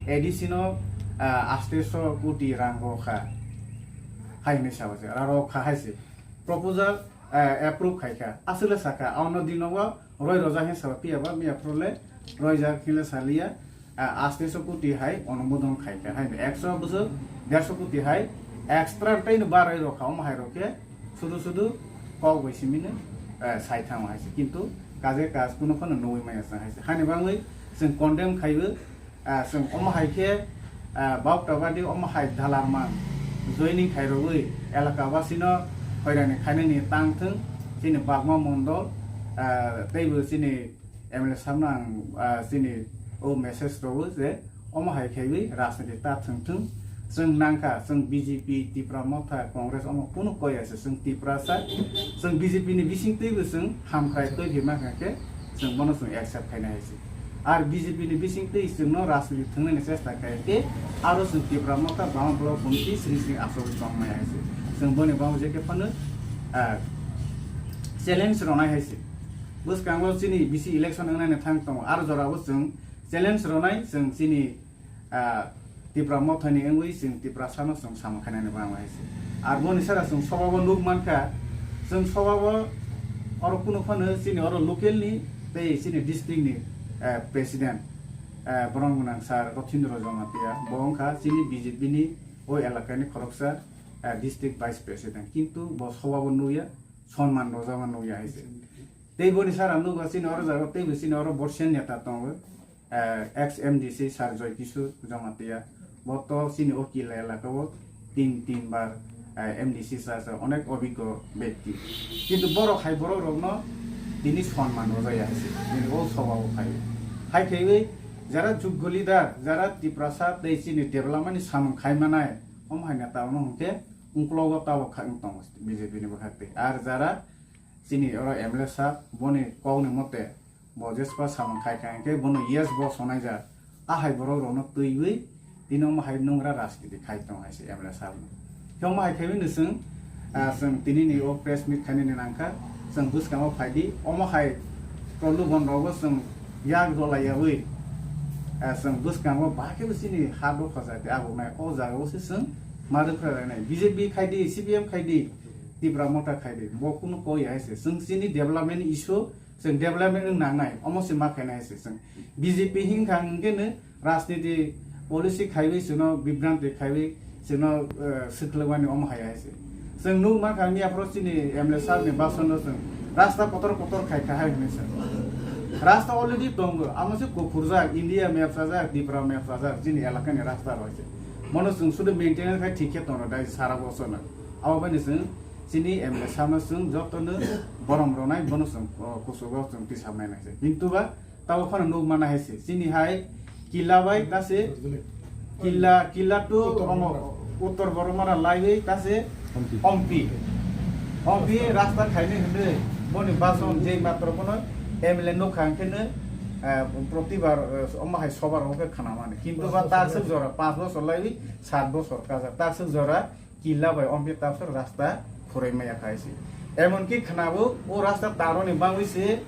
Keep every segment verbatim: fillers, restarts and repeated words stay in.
A D C no, ah, asteso koti rang rokha. Hai hinwi sabo se, rang rokha hai se. Proposal, ah, approve khaikha. Aswkle sakha, ono dino o roi roja hin sabo, piya ba miya phuru le roijak hinle saliya. Ah, asteso koti hai onumodon khaikha. Hai hinwi ekso bwswk derso koti hai extra tei no baroi rokha, omo hai rokhe sudu sudu kok bai simino, ah, sai thango hai se. Kintu kaje kaj kuno phano nugwi maya chang hai se. Hani bangwi chwng condemn khaibo, ah, chwng omo hai khe, ah, Bautabadi omo hai dalarman joining khairogwi elaka basino hoirani khainani tang thung, chini Bagma Mondol, ah, teibo chini M L A sabno ang, ah, chini o message rogo je omo hai khaiwi rajniti ta thung thung, chwng nangkha, chwng B J P, Tipra Motha, Congress omo kunu koi ase, chwng Tiprasa, chwng B J P ni bising twibo chwng hamkrai twi phima kha khe chwng bono chwng accept khaina hai se. Ar B J P ni bising twi chwngno rajniti thwngnaini chesta khai khe aro chwng Tipra Motha Bagma Block Committee sring sring achugwi tongmaya hai se. Chwng boni bagwi je khe phano, ah, challenge rwnai hai se. Bwskango chini bisi election wngnani thang tongo, aro jorabo chwng challenge rwnai chwng chini, ah, Tipra Mothani wngwi chwng Tiprasano chwng samung khainani bagwi hai se. Ar boni sara chwng sobabo nuk mankha, chwng sobabo oro kunu phano chini oro local ni tei chini district ni, eh, president, eh, borok gwnang sir Rothindro Jamatia, bo wngkha chini B J P ni o elakani khoroksa, eh, district vice president, kintu bo sobabo nukya, sonman rwjama nukya hai se. Tei boni sara nukha chini oro jaga teibo chini oro Borsian neta tongo, eh, ex M D C sir Joy Kishore Jamatia. Bo to chini o Killa elaka o tin, tin bar, eh, M D C cha cha onek obiggo bekti. Kintu borok hai borok rokno tini sonman rwjaya hai se. Tini o sobao khai. Hai khaiwi jara juggo leader, jara Tiprasa tei chini development ni samung khai manai, omo hai neta ono hwnkhe uklogo tabok kha wng tongo B J P ni bwkhak tei. Ar jara chini oro M L A sir boni kokni mote bo jespa samung khai kha hwnkhe bono yes bo sonai ja. A hai borok rokno twiwi tini omo hai nungra rajniti khai tong hai se M L A sir no. Khe omo hai khaiwi no chwng, ah, chwng tini ni o press meet khainani nangkha, chwng bwskango phaidi omo hai prolubon rogo chwng yak rwlaiyawi, ah, chwng bwskango bahai khe bo chini ha dopha jati agonai o jaga o se chwng ma rwkhralainai. B J P khaidi, C P M khaidi, Tipra Motha khaidi, bo kunu koi hai se. Chwng chini development issue, chwng development wng nangnai, omo se ma khainai hai se chwng. B J P hinkha hwnkhe no rajniti policy khaiwi chwngno bibranti khaiwi chwngno, eh, swkhlwkmani omo hai hai se. Chwng nuk mankha miya phoro chini M L A sir ni bason no chwng rasta kotor kotor khai kha hai hwnwi sa. Rasta already tongo, amo se kuphurjak, India map sajak, Tripura map sajak, chini elakani rasta rw hai se. Mono chwng sudu maintenance khai thik khe tongo dai sara bosorno. Abo bai ni chwng chini M L A sir no chwng jotono borom rwnai, bono chwng, o, kuchugo chwng tisaknai nai se. Kintu ba tabo phano nuk mana hai se. Chini hai Killa bai ta se Killa, Killa to omo Uttor Boromara laiwi ta se Ompi. Ompi. Ompi rasta khaini hwnwi boni bason jei matro bono M L A nukha hwnkhe no, eh, protibar, eh, omo hai sobar hwnkhe khna mani. Kintu ba takswk jora panch bosor laiwi sat bosor kaja takswk jora Killa bai Ompi tabswk rasta phurwi maya khai se. Emonki khnabo o rasta taroni bangwi se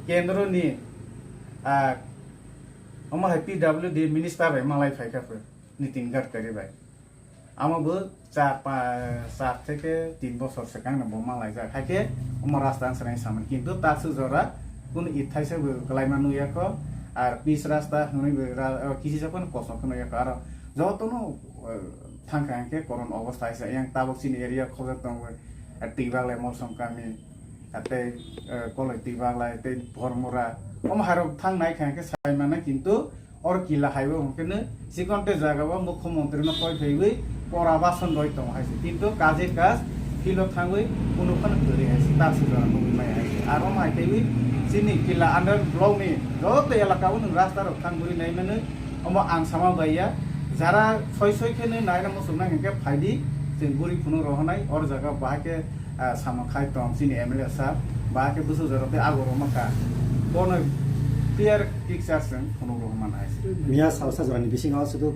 kendro ni, ah, omo hai P W D minister bai malai phai kha pho, Nitin Gadkari bai. Amo bo char pa-, char theke tin bosor swkang no bo malai jak. Hai khe omo rasta ang swnai samani. Kintu takswk jora kunu ithaisa bo kwlaima nukya kho. Ar pis rasta hwnwi bo ra-, o, kisi sa phano kosong khe nukya kho. Aro jotono, o, thangkha hwnkhe koron obostha hai se. Yang tabok chini area khobjak tongo, eh, Twibaglai Molsom kami, ah, tei, eh, Koloi Twibaglai, tei Bhormura. Omo hairok thang nai kha hwnkhe sai mano, kintu oro Killa haibo hwnkhe no chikon tei jaga o mukhyamantri no koi phaiwi pora bason roi tongo hai se. Kintu kaje kaj philo thangwi kunu phano kwrwi hai se. Takswk jora nugwi maya hai se. Aro omo hai khaiwi chini Killa under block ni joto elaka o nwng rasta rok thang guri nai mano. Omo ang sama bai ya, jara soi soi khe nai naina muchung nai hwnkhe phaidi, chwng guri phunuk rohonai, or jaga bahai khe, ah, samung khai tong chini M L A sir, bahai khe bwswk jora tei ago rwma kha, bono clear picture chwng phunuk rohorma nai. Miya salsa jorani bisingo sudu